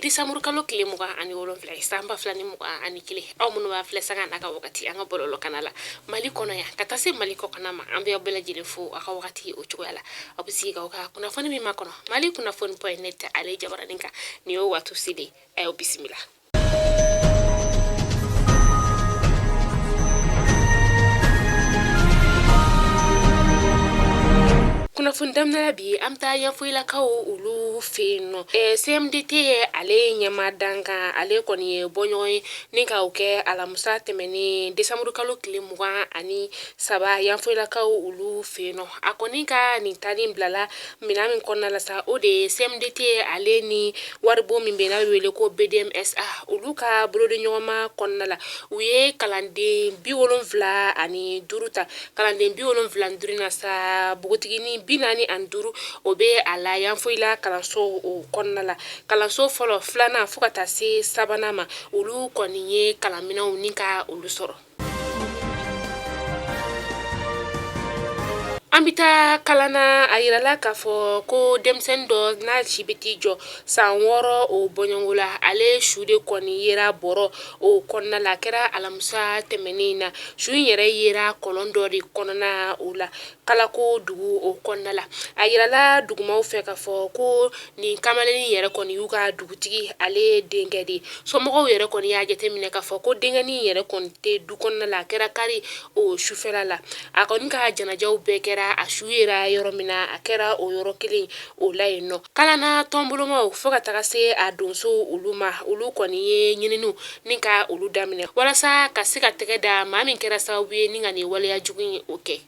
décembre kalo tile 27 ye san 2021. Aw minnu b'a filɛ sanga n'a ka wagati an ka bɔlɔlɔ kana la Mali kɔnɔ yan ka taa se Mali kɔkanna ma, an bɛ aw bɛɛ lajɛlen fo aw ka wagati o cogoya la. Aw bɛ sigi k'aw ka kunnafoni min makɔnɔ Mali kunnafoni point net ale jabaranin kan, nin y'o waati selen. A y'aw bisimila. Kunnafoni daminɛ la bi, an bɛ taa Yanfolilakaw olu fɛ yen nɔ. CMDT ale ɲɛmaa dankan, ale kɔni ye bɔɲɔgɔn ye ni ka o kɛ alamisa tɛmɛnen décembre kalo tile 23 Yanfolilakaw olu fɛ yen nɔ. A kɔni ka nin taali bilala minɛn min kɔnɔna la sa, o de ye CMDT ale ni waribon min bɛ n'a bɛ wele ko BDMSA, olu ka bolodiɲɔgɔnma kɔnɔna la, u ye kalanden 75 ta. Kalanden 75 na sa, npogotiginin 45 o bɛ a la Yanfolila kalanso o kɔnɔna la. Kalanso fɔlɔ, filanan fo ka taa se sabanan ma, olu kɔni ye kalanminɛnw ni ka olu sɔrɔ. An bɛ taa kalan na. A yirala k'a fɔ ko denmisɛnnin dɔ n'a si bɛ t'i jɔ san 6 o bɔɲɔgɔnko la, ale su de kɔni yera bɔrɔ o kɔnɔna la. A kɛra alamisa tɛmɛnen na. Su in yɛrɛ yera kɔlɔn dɔ de kɔnɔna o la, Kalako dugu o kɔnɔna la. A yirala dugumaw fɛ k'a fɔ ko nin kamalennin yɛrɛ kɔni y'u ka dugutigi ale denkɛ de ye. Somɔgɔw yɛrɛ kɔni y'a jateminɛ k'a fɔ ko denkɛnin yɛrɛ kɔni tɛ du kɔnɔna la. A kɛra kari o sufɛla la. A kɔni ka janajaw bɛɛ kɛra a su yera yɔrɔ min na, a kɛra o yɔrɔ kelen o la yen nɔ. Kalana tɔnbolomaw fo ka taga se a donso olu ma, olu kɔni ye ɲininiw ni ka olu daminɛ walasa ka se ka tɛgɛ da maa min kɛra sababu ye ni ka nin waleya jugu in o kɛ.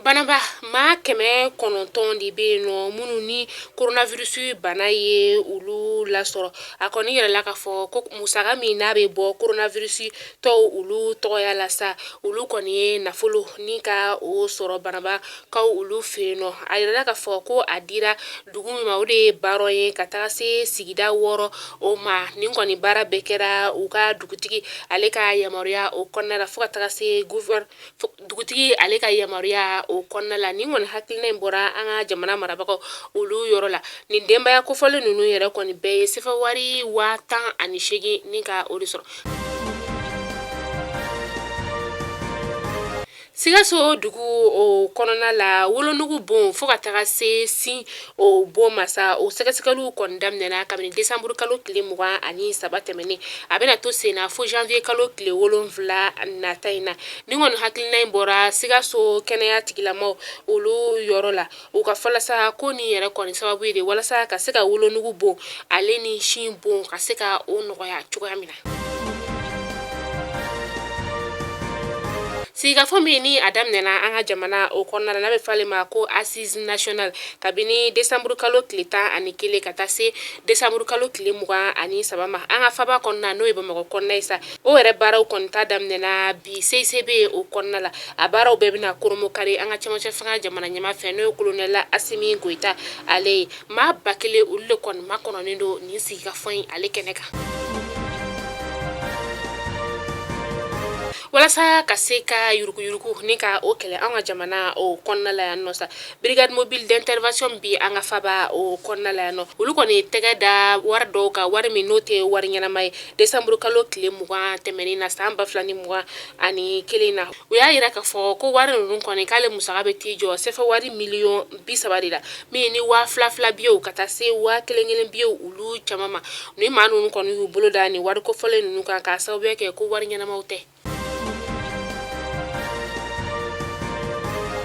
Banaba maa 900 de bɛ yen nɔ minnu ni coronavirus bana ye olu lasɔrɔ. A kɔni yirala k'a fɔ ko musaka min n'a bɛ bɔ coronavirus tɔw olu tɔgɔya la sa, olu kɔni ye nafolo ni ka o sɔrɔ Banabakaw olu fɛ yen nɔ. A yirala k'a fɔ ko a dira dugu min ma, o de ye Barɔn ye, ka taga se sigida 6 o ma. Nin kɔni baara bɛɛ kɛra u ka dugutigi ale ka yamaruya o kɔnɔna la, fo ka taga se dugutigi ale ka yamaruya o kɔnɔna la. Nin kɔni hakilina in bɔra an ka jamana marabagaw olu yɔrɔ la. Nin denbaya kofɔlen ninnu yɛrɛ kɔni bɛɛ ye sefa wari 18,000 ni ka o de sɔrɔ. Sikaso dugu o kɔnɔna la, wolonugu bon fo ka taga se sin o bon ma sa, o sɛgɛsɛgɛliw kɔni daminɛna kabini décembre kalo tile 23 tɛmɛnen. A bɛna to senna fo janvier kalo tile 7 nata in na. Nin kɔni hakilina in bɔra Sikaso kɛnɛya tigilamaw olu yɔrɔ la. U ka fɔ la sa, ko nin yɛrɛ kɔni sababu ye de walasa ka se ka wolonugu bon ale ni sin bon ka se ka o nɔgɔya cogoya min na. Sigikafɔ min ni a daminɛna an ka jamana o kɔnɔna la, n'a bɛ fɔ ale ma ko assise nationale, kabini décembre kalo tile 11 ka taa se décembre kalo tile 23 ma an ka faba kɔnɔna, n'o ye Bamakɔ kɔnɔna ye sa, o yɛrɛ baaraw kɔni ta daminɛna bi CICB o kɔnɔna la. A baaraw bɛɛ bɛna koromokari an ka cɛmancɛ fanga jamana ɲɛmaa fɛ, n'o ye colonel Asimi Goyita ale ye. Maa 1000 olu de kɔni makɔnɔnen don nin sigikafɔ in ale kɛnɛ kan, walasa ka se ka yuruguyurugu ni ka o kɛlɛ an ka jamana o kɔnɔna la yan nɔ sa. Brigade mobile d'intervention bi an ka faba o kɔnɔna la yan nɔ, olu kɔni tɛgɛ da wari dɔw kan, wari min n'o tɛ wari ɲɛnama ye, décembre kalo tile 20 tɛmɛnen na san 2021 na. U y'a yira k'a fɔ ko wari ninnu kɔni k'ale musaka bɛ t'i jɔ sefa wari miliyɔn 30 de la, min ni 2000 biyew ka taa se 1000 biyew olu caman ma. Ni maa ninnu kɔni y'u bolo da nin wari kofɔlen ninnu kan k'a sababuya kɛ ko wari ɲɛnamaw tɛ.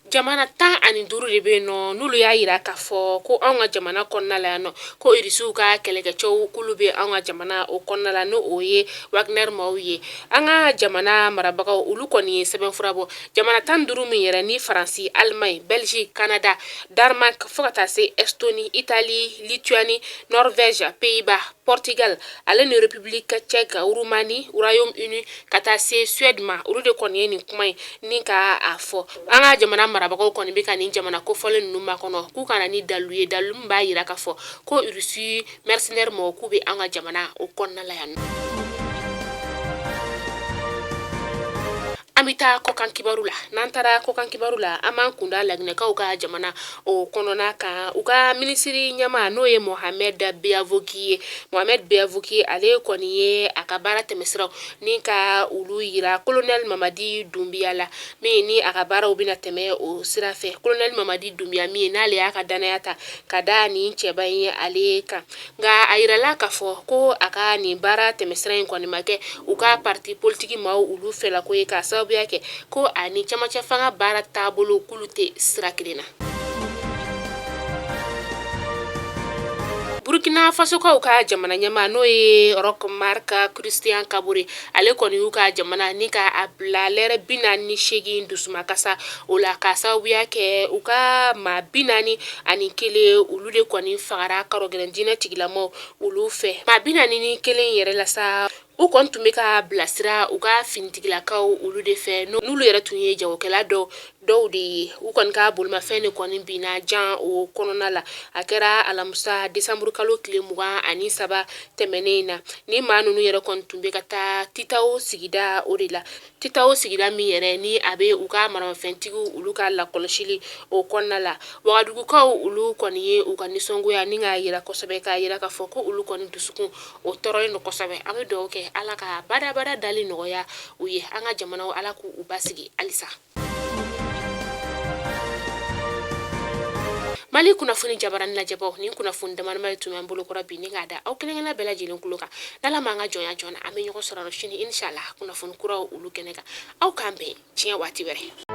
Jamana 15 de bɛ yen nɔ n'olu y'a yira k'a fɔ ko anw ka jamana kɔnɔna la yan nɔ, ko irisiw ka kɛlɛkɛcɛw k'olu bɛ anw ka jamana o kɔnɔna la, n'o o ye Wagner maaw ye. An ka jamana marabagaw olu kɔni ye sɛbɛnfura bɔ. Jamana 15 min yɛrɛ ni Faransi, Allemagne, Belgique, Canada, Danemark fo ka taa se Estonie, Italie, Lituanie, Norvège, Pays-Bas, Portugal ale ni République tchèque, Roumanie, Royaume-Uni ka taa se Suède ma, olu de kɔni ye nin kuma in ni ka a fɔ. An ka jamana marabagaw kɔni bɛ ka nin jamana kofɔlen ninnu makɔnɔ k'u ka na ni dalu ye, dalu min b'a yira k'a fɔ ko Russie mercenaire mɔgɔw k'u bɛ an ka jamana o kɔnɔna la yan. An bɛ An bɛ taa kɔkan kibaru la. N'an taara kɔkan kibaru la, an b'an kunda laginɛkaw ka jamana o kɔnɔna kan. U ka minisiri ɲɛmaa, n'o ye Mohamed Beavogui ye, Mohamed Beavogui, ale kɔni ye a ka baara tɛmɛsiraw ni ka olu yira Colonel Mamadi Doumbouya la, min ni a ka baaraw bɛna tɛmɛ o sira fɛ. Colonel Mamadi Doumbouya min n'ale y'a ka danaya ta ka da nin cɛba in ale kan, nka a yirala k'a fɔ ko a ka nin baara tɛmɛsira in kɔni ma kɛ u ka parti politiki maaw olu fɛlako ye, k'a sababuya kɛ ko a ni camancɛ fanga baara taabolo k'olu tɛ sira kelen na. Burkina Fasokaw ka jamana ɲɛmaa, n'o ye Roch Marc Christian Kabore, ale kɔni y'u ka jamana ni ka a bila lɛrɛ 48 dusumakasa o la, k'a sababuya kɛ u ka maa 41 olu de kɔni fagara karɔgɛlɛn diinɛ tigilamaw olu fɛ. Maa 41 yɛrɛ la sa, u kɔni tun bɛ ka bilasira u ka finitigilakaw olu de fɛ, n'olu yɛrɛ tun ye jagokɛla dɔw de ye. U kɔni ka bolimafɛn de kɔni binna jan o kɔnɔna la. A kɛra alamisa desanburu kalo tile 23 tɛmɛnen in na. Ni maa ninnu yɛrɛ kɔni tun bɛ ka taa Titawo sigida o de la, Titawo sigida min yɛrɛ ni a bɛ u ka maramafɛntigiw olu ka lakɔlɔsili o kɔnɔna la. Wagadugukaw olu kɔni ye u ka nisɔngoya ni k'a yira kosɛbɛ, k'a yira k'a fɔ ko olu kɔni dusukun o tɔɔrɔlen don kosɛbɛ. An bɛ dugawu kɛ Ala ka badabada dali nɔgɔya u ye. An ka jamanaw, Ala k'u basigi halisa. Mali kunnafoni jabarani lajɛbaw, nin kunnafoni damadama de tun b'an bolo kɔrɔ bi ni k'a da aw kelen-kelenna bɛɛ lajɛlen tulo kan. N'Ala m'an ka jɔnya jɔn na, an bɛ ɲɔgɔn sɔrɔ sini inshallah kunnafoni kuraw olu kɛnɛ kan. Aw k'an bɛn diɲɛ waati wɛrɛ.